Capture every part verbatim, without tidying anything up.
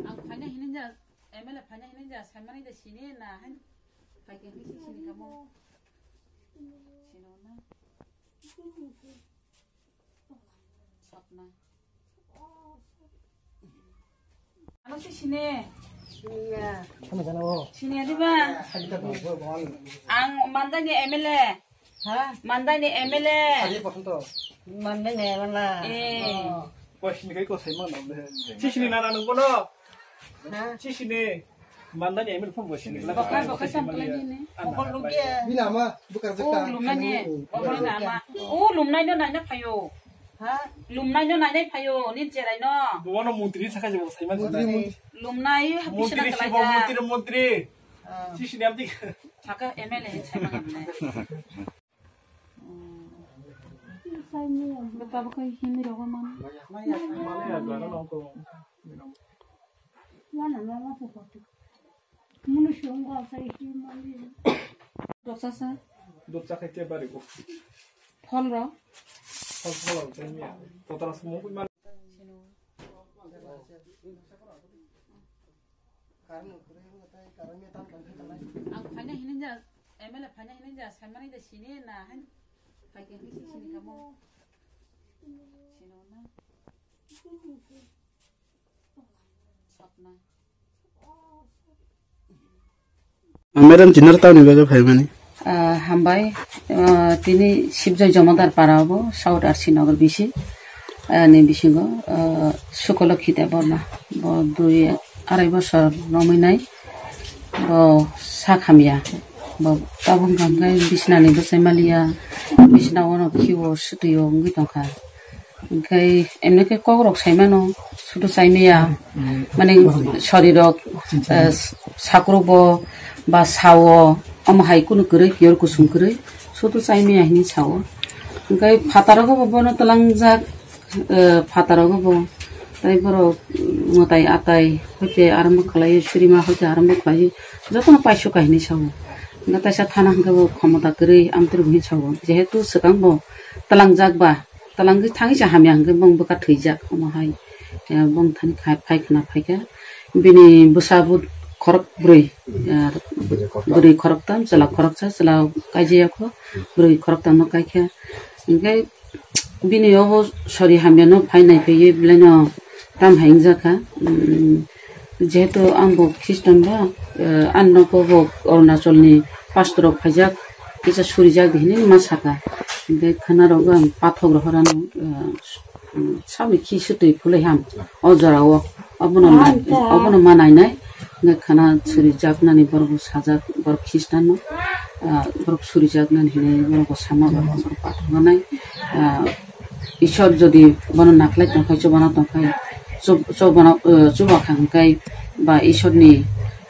Ang phaina hinui ja, M L A phaina hinui ja, saimani da sini na, hai. Phaikhe hinui si sini kamo. Sino na. Sokna. Ano si sini. Sini ya. Sini ya di ba? Ang Mandai ni M L A. Ha? Mandai ni M L A. Mandai ni M L A. Eh. Sisini nana nung bono. Ha? Sisini. Mandai ni M L A phone bo sini. Boka, boka sam kalai ni ne. Bokol lugya. Bini ama bukar jekta. Oh, lumnai ni. Bokol ni ama. Oh, lumnai no naina phayo. Ha? Lumnai no nainai phayo, ni cherai no. Bono montri sakha je bo sai man. Montri, montri. Lumnai, montri, bisna kalai sibo ja. Montri, montri. Ah. Sisini amti. Saka M L A sai man ne. Bata baka hini rogo man. Doksa sa. Doksa khai te bari ko. Phol ro. Phol phol ang tei miya. Totara se mungkin man. Ang phaina hinui ja, M L A phaina hinui ja, saimani da sini na, hai. Phaikhe hinui si sini kamo. Sino na. Sokna. Madam, chinar tawni bagwi phaimani. Ah, hambai, ah, tini Sibjoi Jomadar para obo, South R C Nagar bisi, ah, ni bisingo, ah, Sukolo Khita Borma, bo dui arai bosor romwi nai, bo sak hamya, bo tabuk hwnkha hwnkhe bisnani bwsai maliya, bisna ono khiwo swtwi wngwi tongkha. Hwnkhe emne khe kokrok saimano, sudu chaimaya, mane sorirok, eh, sakrobo ba sao, omo hai kunu kwrwi, piyor kusung kwrwi, sudu chaimaya hinwi sao. Hwnkhe phataro khe bo bono twlangjak, eh, phataro khe bo, tei borok mwtai atai hoite arombo khlaiwi, surima hoite arombo khlaiwi, jotono paisukha hinwi sao. Hwnkhe taisa thana hwnkhe bo khomota kwrwi amtwrwbo hinwi sao, jehetu swkang bo twlangjak ba. Twlangwi thangwi se hamya hwnkhe bong bwkha thwijak, omo hai, eh, bong thani khai, phai khna phaikha. Bini bwsa bo khorok bwrwi, eh, bwrwi khoroktam, chwla khoroksa, chwla kaijaya kho, bwrwi khoroktam no kaikha. Hwnkhe bini obo sori hamya no phai nai phaiwi belai no tam hai wngjakha. Umm, Jehetu ang bo Christian ba, eh, ang nogo bo Arunachal ni pastor rok phaijak, kisa surijak hinwi ma saka. Hingke khana rogo ang pathok rohorano, eh, s-, mm, sami khi swtwi phulwi ham o jora o. Obono ma, obono ma nai nai. Hingke khana surijak nani borok bo sajak, borok Christian no, ah, borok surijak nani hinwi borok bo sama borok pathok nai. Ah, Ishwar jodi bono naklai tongkhai, chubana tongkhai, chub-, chubana, eh, chuba kha hwnkhe ba Ishwarni,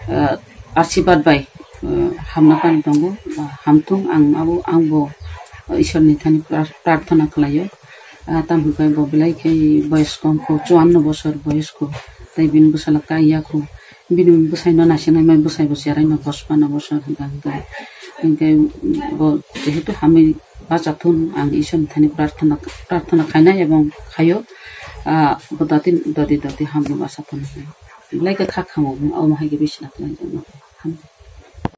eh, asirwad bai, eh, hamna kani tongo, ba hamthung ang abo, ang bo Ishwarni thani pra-, prarthana khlaio. Ah, tamo hwnkhe bo belai khe boyes kom kho, chuanno bosor boyes kho, tei bini bwsala kaiya kho. Bini bwsaino naisinai mai bwsai bo cherai no bospano bosor hwnkha hwnkhe. Hwnkhe bo jehetu hamwi bachathun ang Ishwarni thani prarthana, prarthana khainai ebong khaio. Ah, bo dati, dati, dati hamwi bachathun hwnwi. Belai khe kha khamu omo hai khe bisina khlai jano. Hamjak.